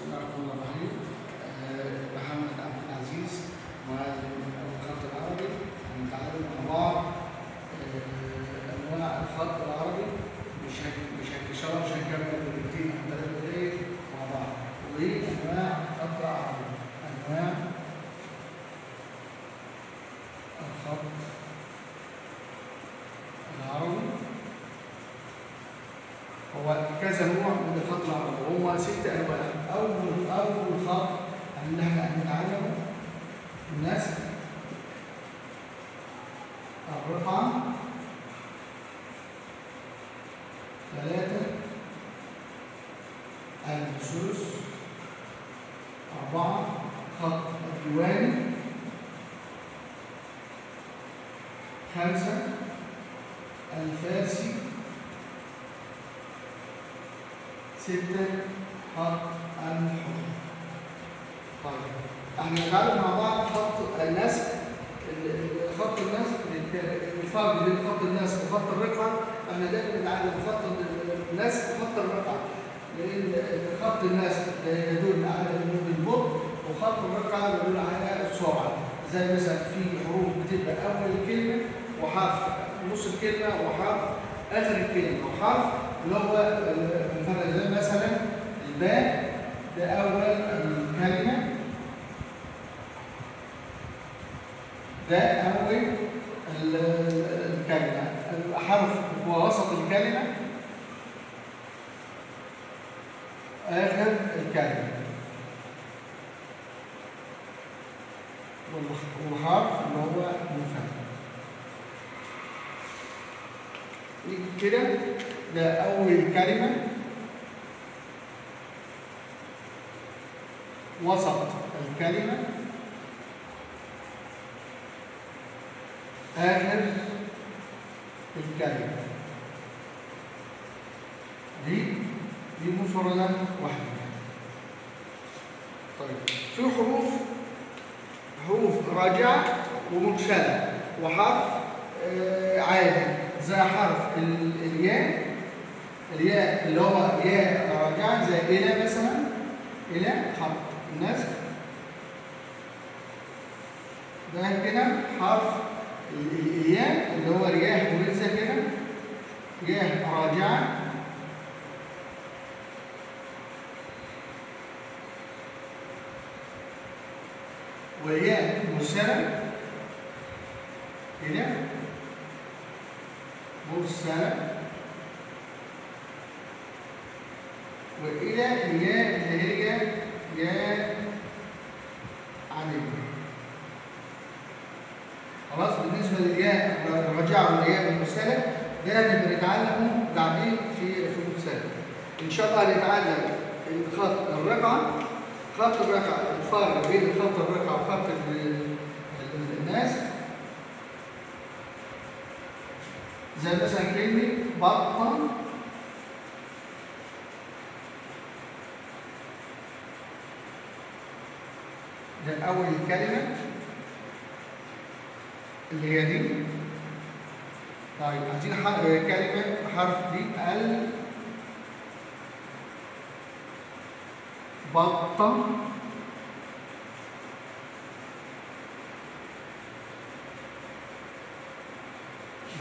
بسم الله الرحمن الرحيم. محمد عبد العزيز معلم الخط العربي. هنتعلم مع بعض انواع الخط العربي. مش ان شاء الله مش هنكمل دقيقتين او 3 دقايق مع بعض. وايه انواع الخط العربي؟ انواع الخط العربي هو كذا نوع من الخط العربي، هما 6 انواع. اول خط اللي احنا هنتعلمه النسخ، الرقعة، 3، الثلث، 4 خط الديواني، 5 الفارسي، 6 خط الحر. طيب احنا هنتعلم مع بعض خط النسخ. خط النسخ، الفرق بين خط النسخ وخط الرقعة، احنا دايما بنتعلم خط النسخ وخط الرقعة، لأن خط النسخ يدل على البطء وخط الرقعة يدل على السرعة. زي مثلا في حروف بتبقى أول الكلمة وحرف نص الكلمة وحرف آخر الكلمة وحرف اللي هو المفرد. زي مثلا الباء ده أول الكلمة، ده أول الكلمة، حرف هو وسط الكلمة، آخر الكلمة، والحرف اللي هو المفرد. كده ده أول كلمة، وسط الكلمة، آخر الكلمة. دي مفردة واحدة. طيب في حروف راجعة ومرسلة وحرف عادي، زي حرف الياء، الياء اللي هو ياء راجعة زي إلى مثلا، إلى خط النسخ ده كده حرف الياء اللي هو رياح مرسلة كده، ياء راجعة، وياء مرسلة كده، مرسلة، وإلى الياء اللي هي ياء عادية. خلاص بالنسبة للياء الراجعة والياء المرسلة ده هنبقى نتعلمه بعدين في المرسلة. إن شاء الله هنتعلم الخط الرقعة. خط الرقعة، الفرق بين خط الرقعة وخط النسخ، زي مثلا كلمة بطة، ده أول الكلمة اللي هي دي. طيب عايزين كلمة حرف دي، ال بطة،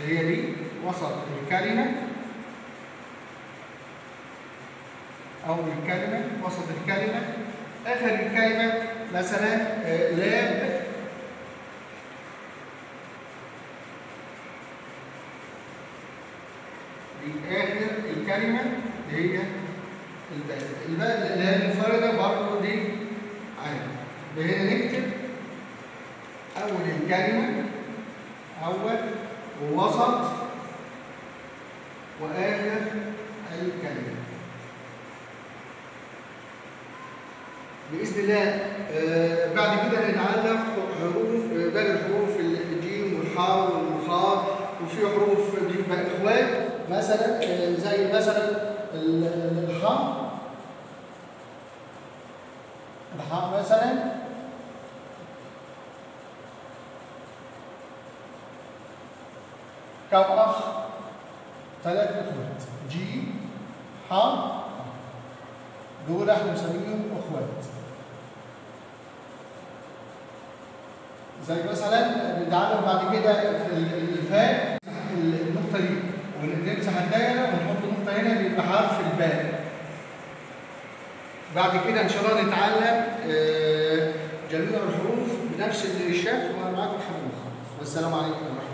اللي هي دي وسط الكلمة، أول الكلمة، وسط الكلمة، آخر الكلمة. مثلا لاب، دي آخر الكلمة اللي هي الباء. الباء اللي هي المنفردة برضه دي عادي. هنا نكتب أول الكلمة، أول ووسط وآخر الكلمة. بإذن الله بعد كده هنتعلم حروف باقي الحروف، الجيم والحاء والخاء، وفي حروف بيبقى إخوات مثلا، زي مثلا الحاء، الحاء مثلا، كم أخ؟ 3 إخوات، جيم حاء. دول احنا بنسميهم اخوات. زي مثلا بنتعلم بعد كده في الفاء النقطة دي، ونمسح الدايرة ونحط نقطة هنا بيبقى حرف الباء. بعد كده ان شاء الله نتعلم جميع الحروف بنفس الشكل. وانا معاكم محمد مخلص، والسلام عليكم ورحمة الله.